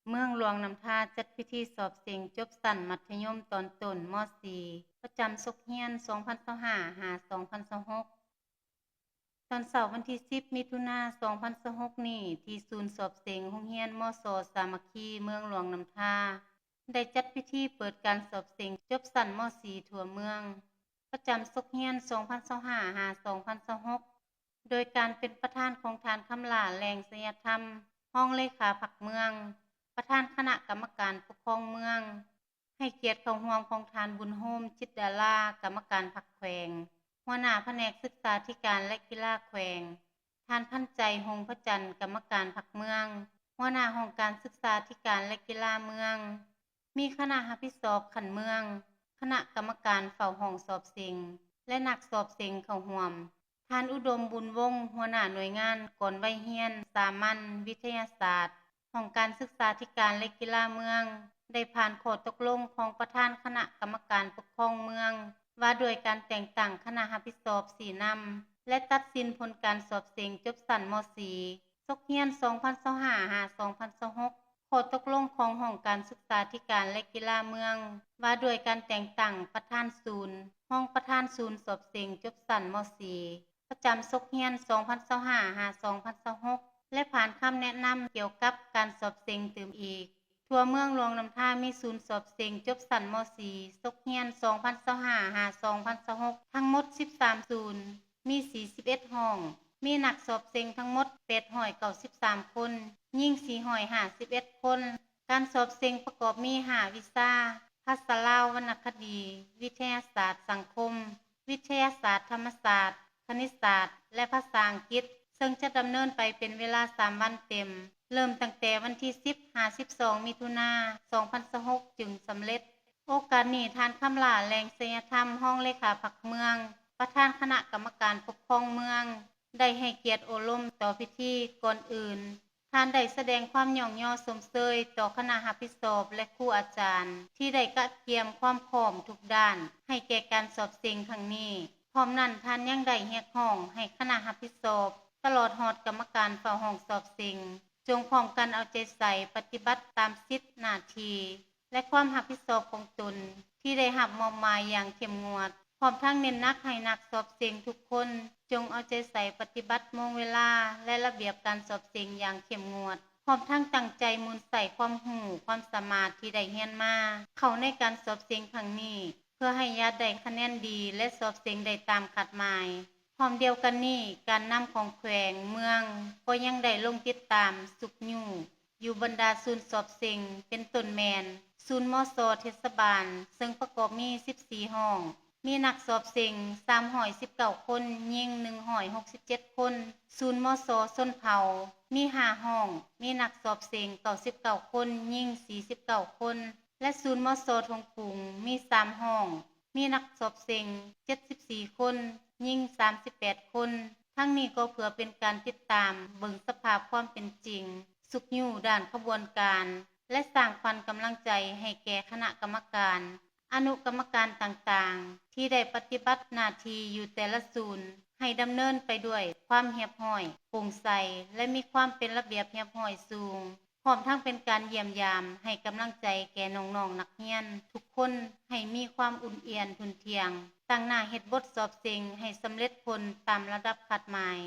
ເມືອງຫຼວງນ້ຳທາ ຈັດພິທີສອບເສັງຈົບຊັ້ນມັດທະຍົມຕອນຕົ້ນ ມ.ສີ່ ປະຈຳສົກຮຽນ ສອງພັນຊາວຫ້າ ຫາ ສອງພັນຊາວຫົກ. ຕອນເຊົ້າວັນທີສິບ ມິຖຸນາ ສອງພັນຊາວຫົກນີ້ ທີ່ສູນສອບເສັງໂຮງຮຽນ ມສ ສາມັກຄີ ເມືອງຫຼວງນ້ຳທາ ໄດ້ຈັດພິທີເປີດການສອບເສັງຈົບຊັ້ນ ມ.ສີ່ ທົ່ວເມືອງ ປະຈຳສົກຮຽນ ສອງພັນຊາວຫ້າ ຫາ ສອງພັນຊາວຫົກ ໂດຍການເປັນປະທານຂອງທ່ານ ຄຳຫຼ້າ ແລງໄຊຍະທຳ ຮອງເລຂາພັກເມືອງ, ປະທານຄະນະກຳມະການປົກຄອງເມືອງ, ໃຫ້ກຽດເຂົ້າຮ່ວມຂອງທ່ານ ບຸນໂຮມ ຈິດດາລາ ກຳມະການພັກແຂວງ, ຫົວໜ້າພະແນກສຶກສາທິການ ແລະ ກິລາແຂວງ, ທ່ານ ພັນໃຈ ຫົງພະຈັນ ກຳມະການພັກເມືອງ, ຫົວໜ້າຫ້ອງການສຶກສາທິການ ແລະ ກິລາເມືອງ, ມີຄະນະຮັບຜິດຊອບຂັ້ນເມືອງ, ຄະນະກຳມະການເຝົ້າຫ້ອງສອບເສັງ ແລະ ນັກສອບເສັງເຂົ້າຮ່ວມ. ທ່ານ ອຸດົມ ບຸນວົງ ຫົວໜ້າໜ່ວຍງານກອນໄວຮຽນສາມັນວິທະຍາສາດ ຫ້ອງການສຶກສາທິການ ແລະ ກິລາເມືອງ ໄດ້ຜ່ານຂໍ້ຕົກລົງຂອງປະທານຄະນະກຳມະການປົກຄອງເມືອງ ວ່າດ້ວຍການແຕ່ງຕັ້ງຄະນະຮັບຜິດຊອບຊີ້ນຳ ແລະ ຕັດສິນຜົນການສອບເສັງຈົບຊັ້ນ ມ.ສີ່ ສົກຮຽນ ສອງພັນຊາວຫ້າ ຫາ ສອງພັນຊາວຫົກ, ຂໍ້ຕົກລົງຂອງຫ້ອງການສຶກສາທິການ ແລະ ກິລາເມືອງ ວ່າດ້ວຍການແຕ່ງຕັ້ງປະທານສູນ, ຮອງປະທານສູນສອບເສັງຈົບຊັ້ນ ມ.ສີ່ ປະຈຳສົກຮຽນ ສອງພັນຊາວຫ້າ ຫາ ສອງພັນຊາວຫົກ ແລະ ຜ່ານຄຳແນະນຳກ່ຽວກັບການສອບເສັງຕື່ມອີກ. ທົ່ວເມືອງຫຼວງນ້ຳທາມີສູນສອບເສັງຈົບຊັ້ນ ມ.ສີ່ ສົກຮຽນ ສອງພັນຊາວຫ້າ ຫາ ສອງພັນຊາວຫົກ ທັງໝົດ ສິບສາມສູນ, ມີ ສີ່ສິບເອັດຫ້ອງ, ມີນັກສອບເສັງທັງໝົດ ແປດຮ້ອຍເກົ້າສິບສາມຄົນ, ຍິງ ສີ່ຮ້ອຍຫ້າສິບເອັດຄົນ. ການສອບເສັງປະກອບມີ ຫ້າວິຊາ: ພາສາລາວ, ວັນນະຄະດີ, ວິທະຍາສາດສັງຄົມ, ວິທະຍາສາດທຳມະຊາດ, ຄະນິດສາດ ແລະ ພາສາອັງກິດ, ເຊິ່ງຈະດຳເນີນໄປເປັນເວລາສາມວັນເຕັມ, ເລີ່ມຕັ້ງແຕ່ວັນທີສິບ ຫາ ສິບສອງ ມິຖຸນາ ສອງພັນຊາວຫົກ ຈຶ່ງສຳເລັດ. ໂອກາດນີ້ ທ່ານ ຄຳຫຼ້າ ແລງໄຊຍະທຳ ຮອງເລຂາພັກເມືອງ, ປະທານຄະນະກຳມະການປົກຄອງເມືອງ ໄດ້ໃຫ້ກຽດໂອ້ລົມຕໍ່ພິທີ. ກ່ອນອື່ນ, ທ່ານໄດ້ສະແດງຄວາມຍ້ອງຍໍຊົມເຊີຍຕໍ່ຄະນະຮັບຜິດຊອບ ແລະ ຄູອາຈານ ທີ່ໄດ້ກະກຽມຄວາມພ້ອມທຸກດ້ານໃຫ້ແກ່ການສອບເສັງຄັ້ງນີ້. ພ້ອມນັ້ນ, ທ່ານຍັງໄດ້ຮຽກຮ້ອງໃຫ້ຄະນະຮັບຜິດຊອບ ຕະຫຼອດຮອດກຳມະການເຝົ້າຫ້ອງສອບເສັງ ຈົ່ງພ້ອມກັນເອົາໃຈໃສ່ປະຕິບັດຕາມສິດ, ໜ້າທີ່ ແລະ ຄວາມຮັບຜິດຊອບຂອງຕົນທີ່ໄດ້ຮັບມອບໝາຍຢ່າງເຂັ້ມງວດ, ພ້ອມທັງເນັ້ນໜັກໃຫ້ນັກສອບເສັງທຸກຄົນ ຈົ່ງເອົາໃຈໃສ່ປະຕິບັດໂມງເວລາ ແລະ ລະບຽບການສອບເສັງຢ່າງເຂັ້ມງວດ, ພ້ອມທັງຕັ້ງໃຈໝູນໃສ່ຄວາມຮູ້ຄວາມສາມາດທີ່ໄດ້ຮຽນມາ ເຂົ້າໃນການສອບເສັງຄັ້ງນີ້ ເພື່ອໃຫ້ຍາດໄດ້ຄະແນນດີ ແລະ ສອບເສັງໄດ້ຕາມຄາດໝາຍ. ພ້ອມດຽວກັນນີ້, ການນຳຂອງແຂວງ, ເມືອງ ກໍຍັງໄດ້ລົງຕິດຕາມ, ຊຸກຍູ້ ຢູ່ບັນດາສູນສອບເສັງ ເປັນຕົ້ນແມ່ນ ສູນ ມສ ເທດສະບານ ເຊິ່ງປະກອບມີ ສິບສີ່ຫ້ອງ, ມີນັກສອບເສັງ ສາມຮ້ອຍສິບເກົ້າຄົນ, ຍິງ ໜຶ່ງຮ້ອຍຫົກສິບເຈັດຄົນ, ສູນ ມສ ຊົນເຜົ່າ ມີຫ້າຫ້ອງ, ມີນັກສອບເສັງ ເກົ້າສິບເກົ້າຄົນ, ຍິງ ສີ່ສິບເກົ້າຄົນ ແລະ ສູນ ມສ ທົ່ງປຸງ ມີສາມຫ້ອງ, ມີນັກສອບເສັງ ເຈັດສິບສີ່ຄົນ, ຍິງ ສາມສິບແປດຄົນ. ທັງນີ້ກໍເພື່ອເປັນການຕິດຕາມເບິ່ງສະພາບຄວາມເປັນຈິງ, ຊຸກຍູ້ດ້ານຂະບວນການ ແລະ ສ້າງຂວັນກຳລັງໃຈໃຫ້ແກ່ຄະນະກຳມະການ, ອະນຸກຳມະການຕ່າງໆ ທີ່ໄດ້ປະຕິບັດໜ້າທີ່ຢູ່ແຕ່ລະສູນ ໃຫ້ດຳເນີນໄປດ້ວຍຄວາມຮຽບຮ້ອຍ, ໂປ່ງໃສ ແລະ ມີຄວາມເປັນລະບຽບຮຽບຮ້ອຍສູງ. ພ້ອມທັງເປັນການຢ້ຽມຢາມໃຫ້ກຳລັງໃຈແກ່ນ້ອງໆນັກຮຽນທຸກຄົນ ໃຫ້ມີຄວາມອຸ່ນອຽນທຸ່ນທ່ຽງ, ຕັ້ງໜ້າເຮັດບົດສອບເສັງໃຫ້ສຳເລັດຜົນຕາມລະດັບຄາດໝາຍ.